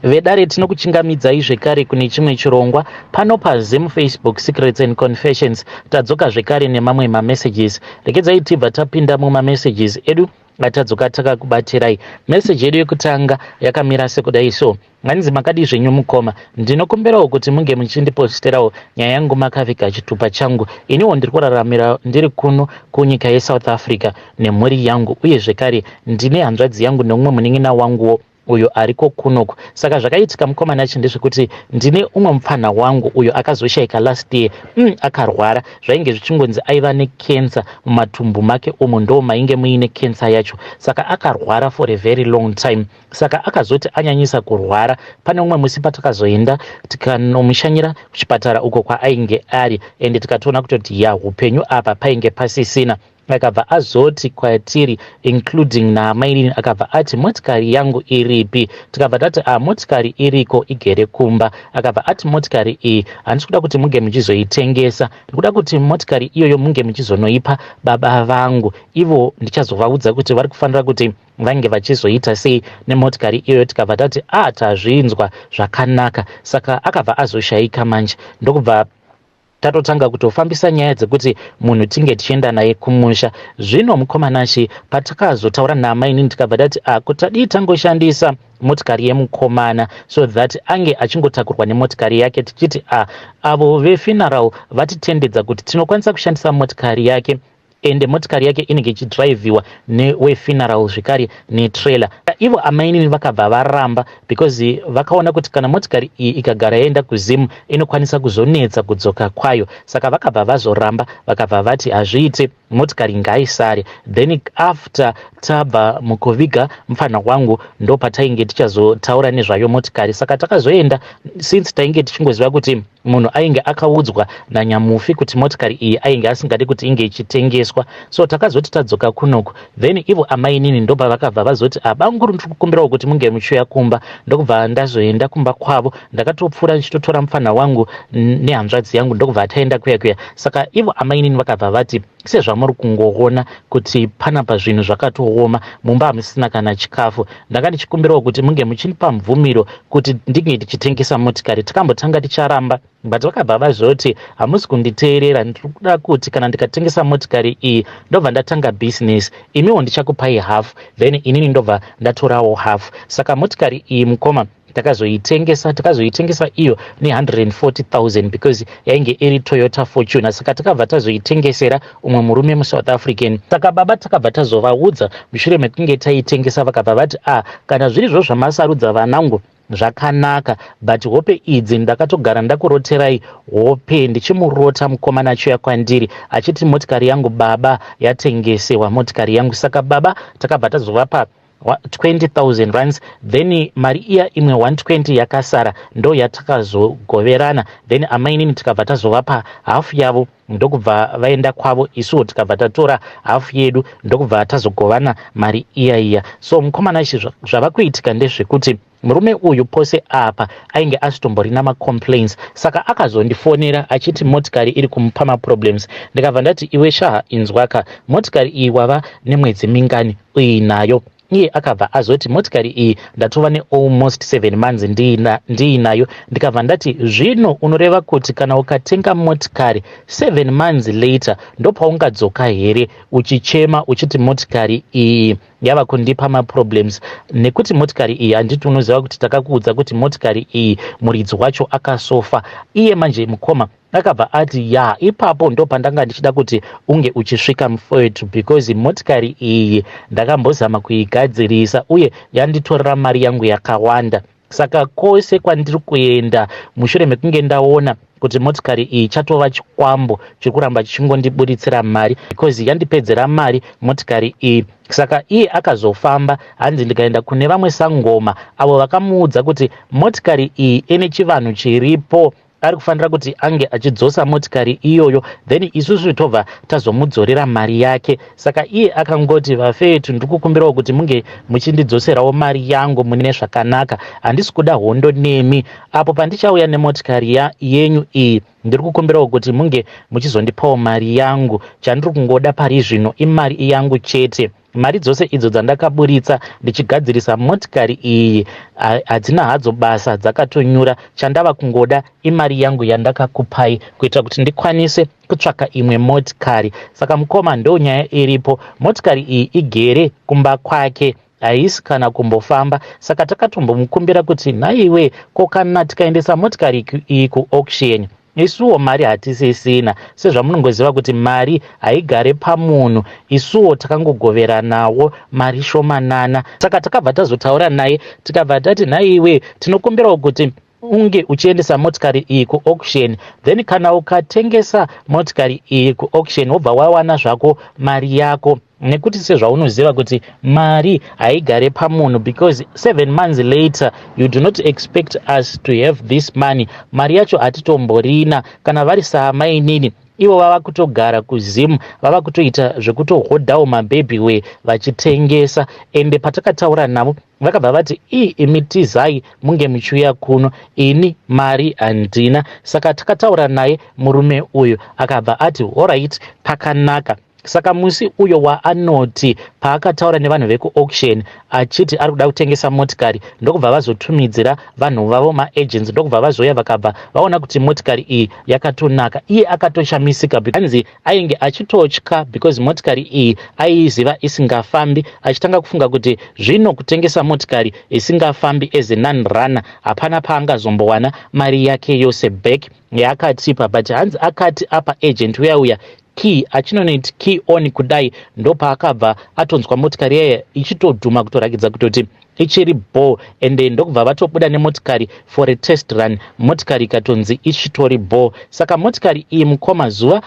Vedare tinokuchingamidzai zvekare kune chimwe chirongwa pano paZim Facebook Secrets and Confessions. Tadzoka zvekare nemamwe mamessages. Regedzai tibva tapinda mumamessages edu atadzoka takakubatirai. Message yedu yekutanga yakamira sekudai so. Hanzi makadii zvenyu mukoma, ndinokumbirawo kuti munge muchindiposterawo nyaya yangu makaviga chitupa changu. Iniwo ndiri kuraramira ndiri kuno kunyika yeSouth Africa nemhuri yangu uye zvekare ndine hanzvadzi yangu neumwe munin'ina wanguwo uyo ariko kunoku. Saka zvakaitika mukoma Nachi ndezvekuti ndine umwe mupfanha wangu uyo akazoshaika last year akarwara zvainge zvichingonzi aiva necancer mumatumbu make umu ndo mainge muine cancer yacho saka akarwara for a very long time saka akazoti anyanyisa kurwara pane umwe musi patakazoenda tikanomushanyira kuchipatara uko kwaainge ari ende tikatoona kutoti ya upenyu apa painge pasisina akabva azoti kwatiri including naamainini akabva ati motikari yangu iripi tikabva tati a motikari iriko igere kumba akabva ati motikari iyi handisi kuda kuti muge muchizoitengesa ndikuda kuti motikari iyoyo munge muchizonoipa baba vangu ivo ndichazovaudza kuti vari kufanira kuti vange vachizoita sei nemotikari iyoyo tikabva tati a tazvinzwa zvakanaka saka akabva azoshaika manje ndokubva tatotanga kutofambisa nyaya dzekuti munhu tinge tichienda naye kumusha zvino mukomanashi patakazotaura naamainini tikabva tati ako tadii tangoshandisa motikari yemukomana so that ange achingotakurwa nemotikari yake tichiti a avo vefuneral vatitendedza kuti tinokwanisa kushandisa motikari yake ende motikari yake inenge ichidhiraivhiwa newefuneral zvekare netrailer ivo amainini vakabva varamba because vakaona kuti kana motikari iyi ikagara yaenda kuZim inokwanisa kuzonetsa kudzoka kwayo saka vakabva vazoramba vakabva vati hazviite motikari ngaisare then after tabva mukuviga mufana wangu ndo patainge tichazotaura nezvayo motikari saka takazoenda since tainge tichingoziva kuti munhu ainge akaudzwa nanyamufi kuti motikari iyi ainge asingadi kuti inge ichitengeswa so takazoti tadzoka kunoku then ivo amainini ndobva vakabva vazoti abanguru ndiri kukumbirawo kuti munge muchiuya kumba ndokubva ndazoenda kumba kwavo ndakatopfuura ndichitotora mufana wangu nehanzvadzi yangu ndokubva taenda kuya kuya saka ivo amainini vakabva vati sezvamuri kungoona kuti panapa zvinhu zvakatooma mumba hamusina kana chikafu ndanga ndichikumbirawo kuti munge muchinipa mvumiro kuti ndinge ndichitengesa motikari takambotanga ticharamba but vakabva vazoti hamusi kunditeerera ndiri kuda kuti kana ndikatengesa motikari iyi ndobva ndatanga bhizinesi imiwo ndichakupai half then inini ndobva ndatorawo half saka motikari iyi mukoma takazoitengesa takazoitengesa iyo ne140 000 because yainge iri Toyota Fortuner saka takabva tazoitengesera umwe murume muSouth African saka baba takabva tazovaudza mushure mekunge taitengesa vakabva vati a ah, kana zvirizvo zvamasarudza vanangu zvakanaka but hope idzi ndakatogara ndakuroterai hope ndichimurota mukomana achiuya kwandiri achiti motikari yangu baba yatengesewa motikari yangu saka baba takabva tazovapa 20,000 rands then mari iya imwe 120 yakasara ndo yatakazogoverana then amainini tikabva tazovapa hafu yavo ndokubva vaenda kwavo isuwo tikabva tatora hafu yedu ndokubva tazogovana mari iya iya so mukomana ichi zvava kuitika ndezvekuti murume uyu pose apa ainge asitomborina macomplaints saka akazondifonera achiti motikari iri kumupa maproblems ndikabva ndati iwe shaha inzwaka motikari iyi wava nemwedzi mingani uinayo iye akabva azoti motikari iyi ndatova nealmost 7 months ndiinayo ndikabva ndati zvino unoreva kuti kana ukatenga motikari 7 months later ndopaungadzoka here uchichema uchiti motikari iyi yava kundipa maproblems nekuti motikari iyi handiti unoziva kuti takakuudza kuti motikari iyi muridzi wacho akasofa iye manje mukoma akabva ati ya ipapo ndo pandanga ndichida kuti unge uchisvika mufetu because motikari iyi ndakambozama kuigadzirisa uye yanditorera mari yangu yakawanda saka kwose kwandiri kuenda mushure mekunge ndaona kuti motikari iyi chatova chikwambo chiri kuramba chichingondibuditsira mari because yandipedzera mari motikari iyi saka iye akazofamba hanzi ndikaenda kune vamwe sangoma avo vakamuudza kuti motikari iyi ine chivanhu chiripo ari kufanira kuti ange achidzosa motikari iyoyo then isusu tobva tazomudzorera mari yake saka iye akangoti vafetu ndiri kukumbirawo kuti munge muchindidzoserawo mari yangu mune zvakanaka handisi kuda hondo nemi apo pandichauya nemotikari yenyu iyi. Ndiri kukumbirawo kuti munge muchizondipawo mari yangu. Chandiri kungoda pari zvino imari yangu chete. Mari dzose idzo dzandakaburitsa ndichigadzirisa motikari iyi hadzina hadzo basa, dzakatonyura. Chandava kungoda imari yangu yandakakupai kuitira kuti ndikwanise kutsvaka imwe motikari. Saka mukoma, ndo nyaya iripo. Motikari iyi igere kumba kwake, haisi kana kumbofamba. Saka takatombomukumbira kuti, nhaiwe, ko kana tikaendesa motikari iyi kuauction? Isuwo mari hatisisina. Sezvamunongoziva kuti mari haigare pamunhu, isuwo takangogoveranawo mari shomanana. Saka takabva tazotaura naye, tikabva tati, nhaiwe, tinokumbirawo kuti unge uchiendesa motikari iyi kuauction, then kana ukatengesa motikari iyi kuauction, wobva wawana zvako mari yako, nekuti sezvaunoziva kuti mari haigare pamunhu, because 7 months later you do not expect us to have this money. Mari yacho hatitomborina. Kana vari saamainini, ivo vava kutogara kuZimu, vava kutoita zvekutohodhawo mababy wear vachitengesa. Ende patakataura navo, vakabva vati, ii, imi tizai munge muchiuya kuno, ini mari handina. Saka takataura naye murume uyu, akabva ati, alright, pakanaka. Saka musi uyo waanoti paakataura nevanhu vekuauction achiti ari kuda kutengesa motikari, ndokubva vazotumidzira vanhu vavo, maagents, ndokubva vazouya, vakabva vaona kuti motikari iyi yakatonaka. Iye akatoshamisika, hanzi ainge achitotya because motikari iyi aiiziva isingafambi, achitanga kufunga kuti zvino kutengesa motikari isingafambi as a non runner, hapana paangazombowana mari yake yose back yaakatipa. But hanzi akati apa agent uya uya key, achinonoti key on kudai, ndopaakabva atonzwa motikari yaya ichitodhuma, kutorakidza kutoti ichiri bho. Ende ndokubva vatobuda nemotikari for a test run, motikari ikatonzi ichitori bho. Saka motikari iyi, mukoma, zuva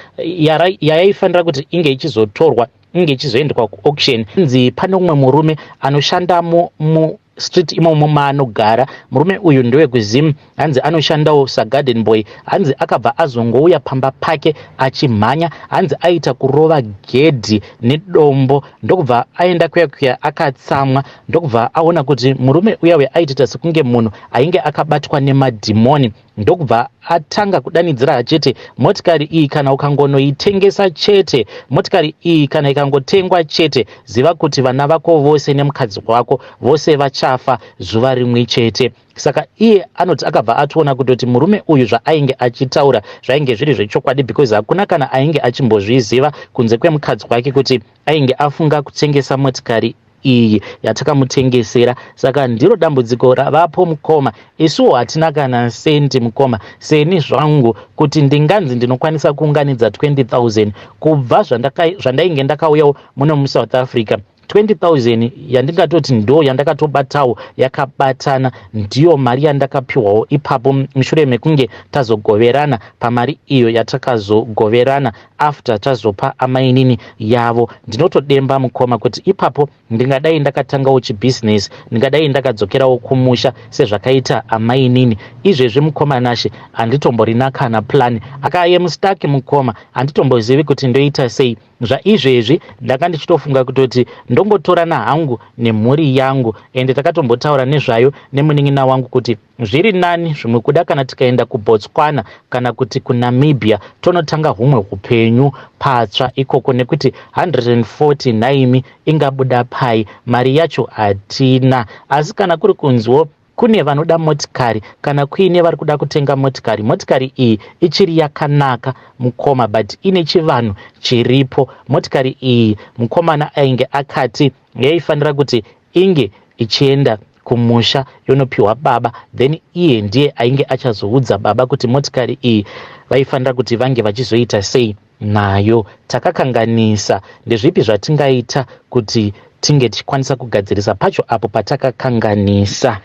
yayaifanira kuti inge ichizotorwa, inge ichizoendwa kuauction, nzi pane umwe murume anoshandamo mustreet imomo maanogara. Murume uyu ndewekuZimu, hanzi anoshandawo sagarden boy. Hanzi akabva azongouya pamba pake achimhanya, hanzi aita kurova gedhi nedombo, ndokubva aenda kuya kuya akatsamwa, ndokubva aona kuti murume uya uya aitoita sekunge munhu ainge akabatwa nemadhimoni, ndokubva atanga kudanidzira achiti, motikari iyi kana ukangonoitengesa chete, motikari iyi kana ikangotengwa chete, ziva kuti vana vako vose nemukadzi wako vose vachafa zuva rimwe chete. Saka iye anoti akabva atoona kutoti murume uyu zvaainge achitaura zvainge zviri zvechokwadi, because hakuna kana ainge achimbozviziva kunze kwemukadzi wake kuti ainge afunga kutengesa motikari iyi yatakamutengesera. Saka ndiro dambudziko ravapo, mukoma. Isuwo hatina kana sendi, mukoma. Seni zvangu, kuti ndinganzi ndinokwanisa kuunganidza 20 000 kubva zvandainge ndakauyawo muno muSouth Africa, 20 000 yandingatoti ndo yandakatobatawo yakabatana, ndiyo mari yandakapiwawo ipapo mushure mekunge tazogoverana pamari iyo yatakazogoverana after tazopa amainini yavo. Ndinotodemba, mukoma, kuti ipapo ndingadai ndakatangawo chibhizinesi, ndingadai ndakadzokerawo kumusha sezvakaita amainini. Izvezvi, mukoma Nashe, handitomborina kana plan. I am stuck, mukoma. Handitombozivi kuti ndoita sei. Zvaizvezvi ndanga ndichitofunga kutoti ndongotorana hangu nemhuri yangu, ende takatombotaura nezvayo nemunin'ina wangu kuti zviri nani zvimwe kuda kana tikaenda kuBotswana kana kuti kuNamibia, tonotanga humwe upenyu patsva ikoko, nekuti 140 naimi ingabuda pai? Mari yacho hatina. Asi kana kuri kunziwo kune vanoda motikari, kana kuine vari kuda kutenga motikari, motikari iyi ichiri yakanaka, mukoma, but ine chivanhu chiripo. Motikari iyi, mukomana ainge akati yaifanira kuti inge ichienda kumusha yonopiwa baba, then iye ndiye ainge achazoudza baba kuti motikari iyi vaifanira kuti vange vachizoita sei nayo. Takakanganisa. Ndezvipi zvatingaita kuti tinge tichikwanisa kugadzirisa pacho apo patakakanganisa?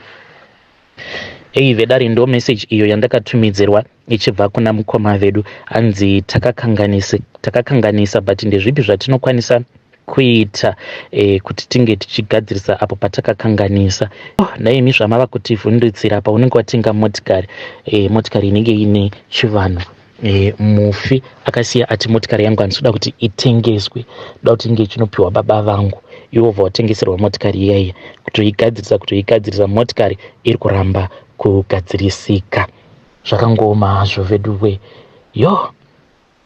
Ei, vedare, ndo meseji iyo yandakatumidzirwa ichibva kuna mukoma vedu. Hanzi takakanganisa, takakanganisa, but ndezvipi zvatinokwanisa kuita kuti tinge tichigadzirisa apo patakakanganisa? Oh, naimi zvamava kutivhundutsira. Paunenge watenga motikari, motikari inenge ine chivanhu, mufi akasiya ati, motikari yangu handisi kuti itengeswe, ndoda kuti inge ichinopiwa baba vangu. Iwo bva watengeserwa motikari iyaiya, kutoigadzirisa, kutoigadzirisa, motikari iri kuramba kugadzirisika. Zvakangooma hazvo, veduwe. Yo,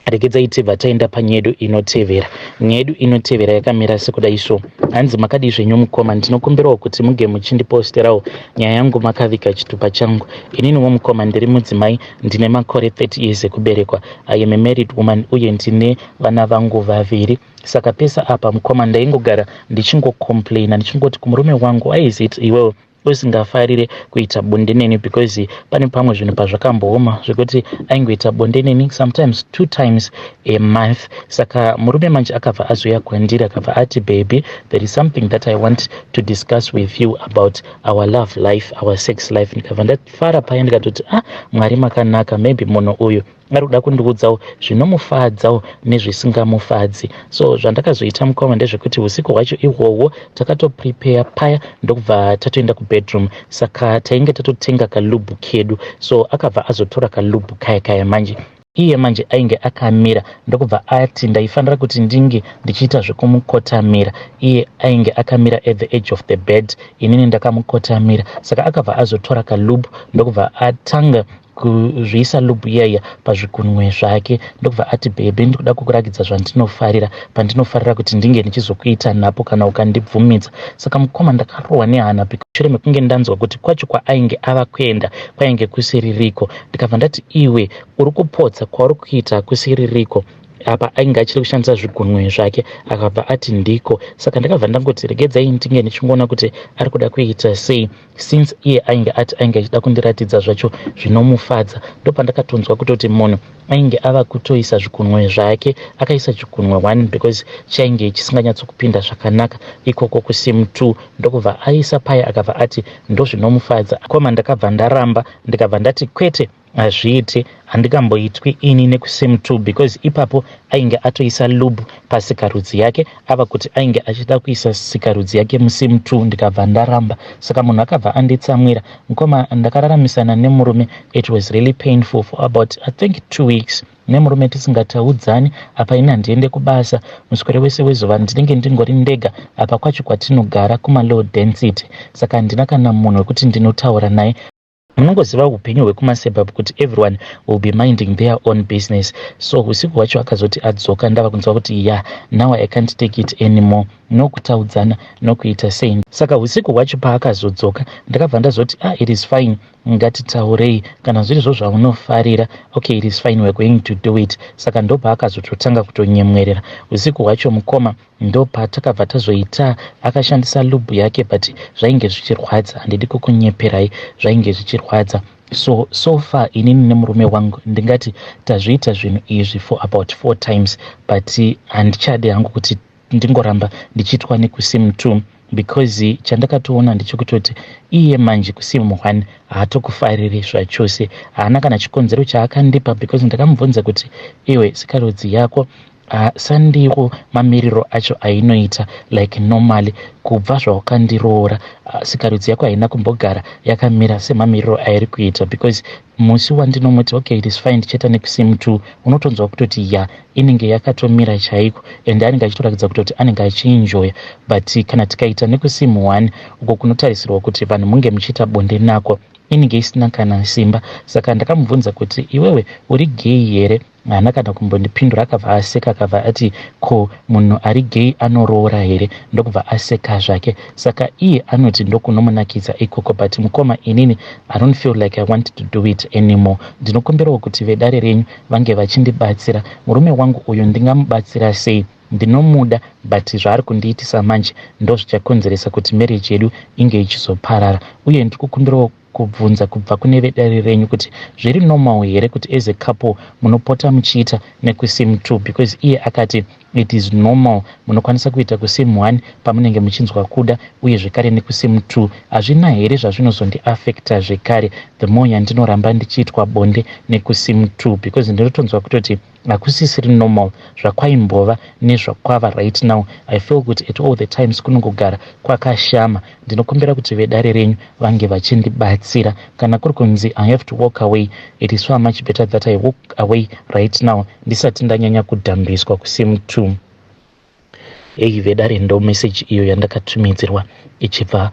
regedzai tibva taenda panyaya yedu inotevera. Nyaya yedu inotevera yakamira sekudai so. Hanzi makadii zvenyu mukoma, ndinokumbirawo kuti muge muchindiposterawo nyaya yangu makaviga chitupa changu. Ininiwo mukoma ndiri mudzimai, ndine makore 30 years ekuberekwa. I am a married woman uye ndine vana vangu vaviri. Saka pese apa mukoma ndaingogara ndichingocomplaina ndichingoti kumurume wangu, why is it iwewe usingafarire kuita bonde neni? Because pane pamwe zvinhu pazvakambooma zvekuti aingoita bonde neni sometimes two times a month. Saka murume manje akabva azouya kwandiri, akabva ati, "Baby, there is something that I want to discuss with you about our love life, our sex life." Ndikabva ndafara paya, ndikatoti, "Ah, Mwari makanaka, maybe munhu uyu ari kuda kundiudzawo zvinomufadzawo nezvisingamufadzi." So zvandakazoita mukoma ndezvekuti usiku hwacho ihwohwo takatoprepare paya, ndokubva tatoenda kubedroom. Saka tainge tatotenga kalube kedu, so akabva azotora kalube kaya kaya manje. Iye manje ainge akamira, ndokubva ati ndaifanira kuti ndinge ndichiita zvekumukotamira. Iye ainge akamira at the edge of the bed, inini ndakamukotamira. Saka akabva azotora kalube, ndokubva atanga kuzviisa lube iyaiya pazvigunwe zvake, ndokubva ati, "Baby, ndikuda kukurakidza zvandinofarira, pandinofarira kuti ndinge ndichizokuita napo kana ukandibvumidza." Saka mukoma ndakarohwa nehana shure mekunge ndanzwa kuti kwacho kwaainge ava kuenda kwainge kusiririko. Ndikabva ndati, "Iwe uri kupotsa, kwauri kuita kusiririko." Apa ainge achiri kushandisa zvigunwe zvake. Akabva ati ndiko. Saka ndakabva ndangoti regedzai ndinge ndichingoona kuti ari kuda kuita sei, since iye ainge ati ainge achida kundiratidza zvacho zvinomufadza. Ndopandakatonzwa kutoti munhu ainge ava kutoisa zvigunwe zvake. Akaisa chigunwe one because chainge chisinganyatsokupinda zvakanaka ikoko kusim 2, ndokubva aisa paya, akabva ati ndozvinomufadza. Koma ndakabva ndaramba, ndikabva ndati kwete, hazviiti, handikamboitwi ini nekusim 2, because ipapo ainge atoisa lube pasikarudzi yake, ava kuti ainge achida kuisa sikarudzi yake musim 2. Ndikabva ndaramba. Saka munhu akabva anditsamwira. Mukoma, ndakararamisana nemurume. It was really painful for about, I think, 2 weeks nemurume tisingataudzani. Apa ini handiende kubasa, muswere wese wezuva ndinenge ndingori ndega. Apa kwacho kwatinogara kumalow density, saka handina kana munhu wekuti ndinotaura naye. Munongoziva upenyu hwekumasebab kuti everyone will be minding their own business. So usiku hwacho akazoti adzoka, ndava kunzwa kuti ya, now I can't take it anymore, nokutaudzana nokuita sei. Saka usiku hwacho paakazodzoka, ndakabva ndazoti, "Ah, it is fine, ngatitaurei. Kana zvirizvo zvaunofarira, okay, it is fine, we are going to do it." Saka ndopaakazototanga kutonyemwerera usiku hwacho mukoma. Ndopatakabva tazoita. Akashandisa lube yake, but zvainge zvichirwadza, handidi kukunyeperai, zvainge zvichirwadza. So far inini nemurume wangu ndingati tazviita zvinhu izvi for about four times, but handichadi hangu kuti ndingoramba ndichiitwa nekusim 2, because chandakatoona ndechekutoti iye manje kusim 1 haatokufariri zvachose. Haana kana chikonzero chaakandipa, because ndakamubvunza kuti, "Iwe, sikarudzi yako sandiwo mamiriro acho ainoita like normally? Kubva zvaukandiroora, sikarudzi yako haina kumbogara yakamira semamiriro airi kuita, because musi wandinomuti, 'Okay, it is fine, tichaita nekusim 2,' unotonzwa kutoti ya, inenge yakatomira chaiko, and anenge achitoratidza kutoti anenge achienjoya. But kana tikaita nekusim 1, uko kunotarisirwa kuti vanhu munge muchiita bonde nako, inenge isina kana simba." Saka ndakamubvunza kuti, "Iwewe uri gay here?" Haana kana kumbondipindura, akabva aseka, akabva ati, "Ko munhu ari gay anoroora here?" Ndokubva aseka zvake. Saka iye anoti ndokunomunakidza ikoko, but mukoma, inini I don't feel like I want to do it anymore. Ndinokumbirawo kuti vedare renyu vange vachindibatsira. Murume wangu uyu ndingamubatsira sei? Ndinomuda, but zvaari kundiitisa manje ndo zvichakonzeresa kuti marriage yedu inge ichizoparara. Uye ndiri kukumbirawo kubvunza kubva kune vedare renyu kuti zviri normal here kuti as a couple munopota muchiita nekusim 2, because iye akati it is normal, munokwanisa kuita kusim 1 pamunenge muchinzwa kuda, uye zvekare nekusim 2. Hazvina here zvazvinozondiafecta zvekare the more yandinoramba ndichiitwa bonde nekusim 2? Because ndinotonzwa kutoti hakusisiri normal zvakwaimbova nezvakwava right now. I feel kuti at all the times kunongogara kwakashama. Ndinokumbira kuti vedare renyu vange vachindibatsira. Kana kuri kunzi I have to walk away, it is so much better that I walk away right now ndisati ndanyanya kudhambiswa kusim 2. Ei vedare, ndo meseji iyo yandakatumidzirwa ichibva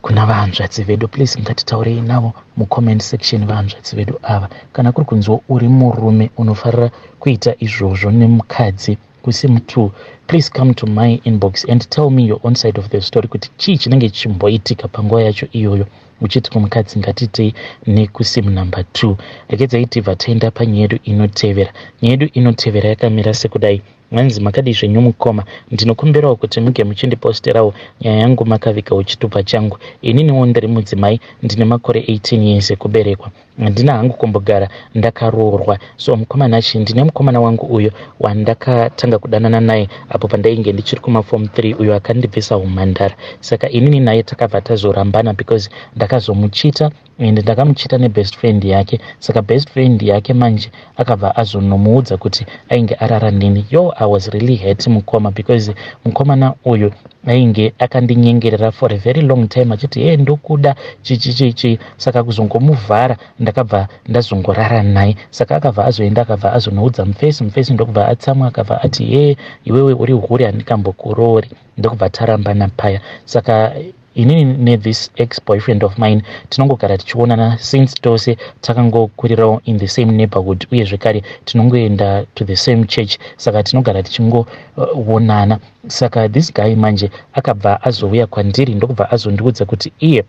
Kuna vahanzvadzi vedu, please ngatitaurei navo mucomment section. Vahanzvadzi vedu ava, kana kuri kunziwo uri murume unofarira kuita izvozvo nemukadzi kusim 2, please come to my inbox and tell me your own side of the story, kuti chii chinenge chichimboitika panguva yacho iyoyo uchiti kumukadzi ngatitei nekusim number 2. Regedzai tibva taenda panyaya yedu inotevera. Nyaya yedu inotevera yakamira sekudai. Hanzi, "Makadii zvenyu mukoma? Ndinokumbirawo kuti muge muchindiposterawo nyaya yangu makavigawo chitupa changu. Ininiwo ndiri mudzimai, ndine makore 18 years ekuberekwa. Handina hangu kumbogara ndakaroorwa. So mukoma Nashi, ndine mukomana wangu uyo wandakatanga kudanana naye apo pandainge ndichiri kumaform 3, uyo akandibvisa umhandara. Saka inini naye takabva tazorambana because ndakazomuchita and ndakamuchita nebest friend yake. Saka best friend yake manje akabva azonomuudza kuti ainge arara neni. Yo, I was really hurt, mukoma, because mukomana uyu ainge akandinyengerera for a very long time achiti, 'He, ndokuda,' chichichichi. Saka kuzongomuvhara, ndakabva ndazongorara naye. Saka akabva azoenda, akabva azonoudza mufesi. Mufesi ndokubva atsamwa, akabva ati, 'He, iwewe uri hure, handikambokuroori.' Ndokubva tarambana paya. Saka inini nethis ex boyfriend of mine tinongogara tichionana since tose takangokurirawo in the same neighborhood, uye zvekare tinongoenda to the same church, saka tinogara tichingoonana. Saka this guy manje akabva azouya kwandiri, ndokubva azondiudza kuti iye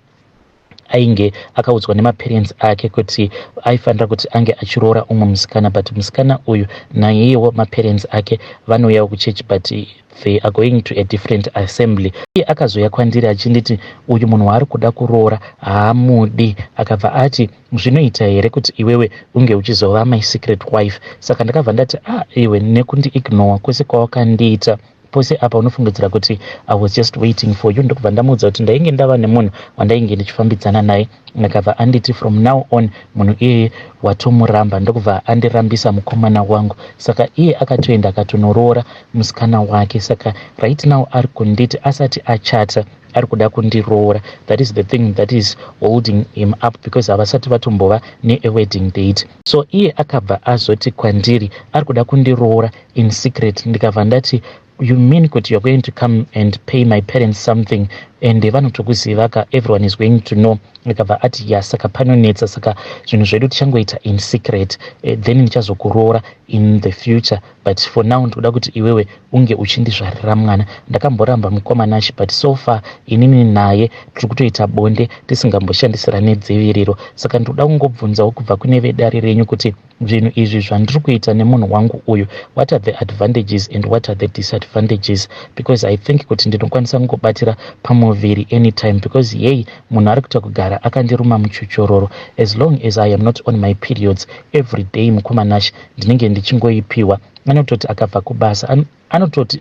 ainge akaudzwa nemaparents ake kuti aifanira kuti ange achiroora umwe musikana, but musikana uyu naiyewo maparents ake vanouyawo kuchechi, but they are going to a different assembly. Iye akazouya kwandiri achinditi uyu munhu waari kuda kuroora haamudi. Akabva ati, 'Zvinoita here kuti iwewe unge uchizova my secret wife?' Saka ndakabva ndati, 'Ah, iwe, nekundiignora kwese kwawakandiita pose apa, unofungidzira kuti I was just waiting for you?' Ndokubva ndamuudza kuti ndainge ndava nemunhu wandainge ndichifambidzana naye. Akabva anditi from now on munhu iyeye watomuramba, ndokubva andirambisa mukomana wangu. Saka iye akatoenda akatonoroora musikana wake. Saka right now ari kunditi asati achata ari kuda kundiroora. That is the thing that is holding him up, because havasati vatombova neawedding date. So iye akabva azoti kwandiri ari kuda kundiroora in secret. Ndikabva ndati, 'You mean kuti you are going to come and pay my parents something, and vanotokuziva ka? Everyone is going to know.' Akabva ati, 'Ya, saka panonetsa. Saka zvinhu zvedu tichangoita in secret, then ndichazokuroora in the future, but for now ndikuda kuti iwewe unge uchindizvarira mwana.' Ndakamboramba, mukoma Nashi, but so far inini naye tiri kutoita bonde tisingamboshandisira nedziviriro. Saka ndikuda kungobvunzawo kubva kune vedare renyu kuti zvinhu izvi zvandiri kuita nemunhu wangu uyu, what are the advantages and what are the disadvantages? Because I think kuti ndinokwanisa kungobatira pamuviri anytime, because yei, munhu ari kuita kugara akandiruma muchochororo. As long as I am not on my periods, every day, mukoma Nash, ndinenge ndichingoipiwa. Anototi akabva kubasa, anototi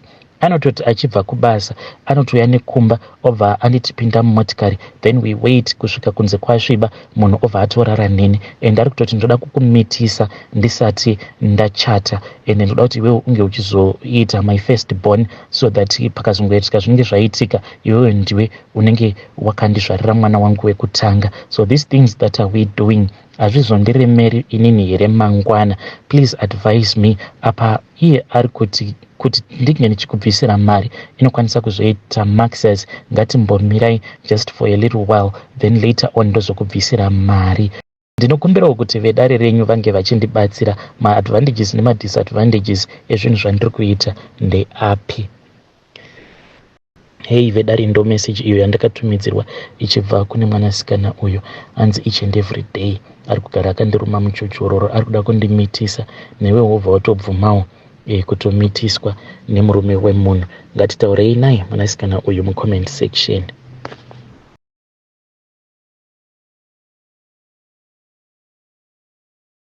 achibva kubasa, anotouya nekumba, obva anditi, 'Pinda mumotikari.' Then we wait kusvika kunze kwasviba, munhu obva atorara neni. And ari kutoti, 'Ndoda kukumitisa ndisati ndachata, and ndoda kuti iwewe unge uchizoita my first born, so that pakazongoitika zvinenge zvaitika, iwewe ndiwe unenge wakandizvarira mwana wangu wekutanga.' So these things that are we doing, hazvizondiremeri inini here mangwana? Please advise me. Apa iye ari kuti ndinge ndichikubvisira mari inokwanisa kuzoita maxes. Ngatimbomirai just for a little while, then later on ndozokubvisira mari. Ndinokumbirawo kuti vedare renyu vange vachindibatsira. Maadvantages nemadisadvantages ezvinhu zvandiri kuita ndeapi?" Hei vedare, ndo message iyo yandakatumidzirwa ichibva kune mwanasikana uyu. Anzi each and every day ari kugara akandiruma muchochororo, ari kuda kundimitisa. Newe wobva watobvumawo kutomitiswa nemurume wemunhu. Ngatitaurei naye mwanasikana uyu mucomment section.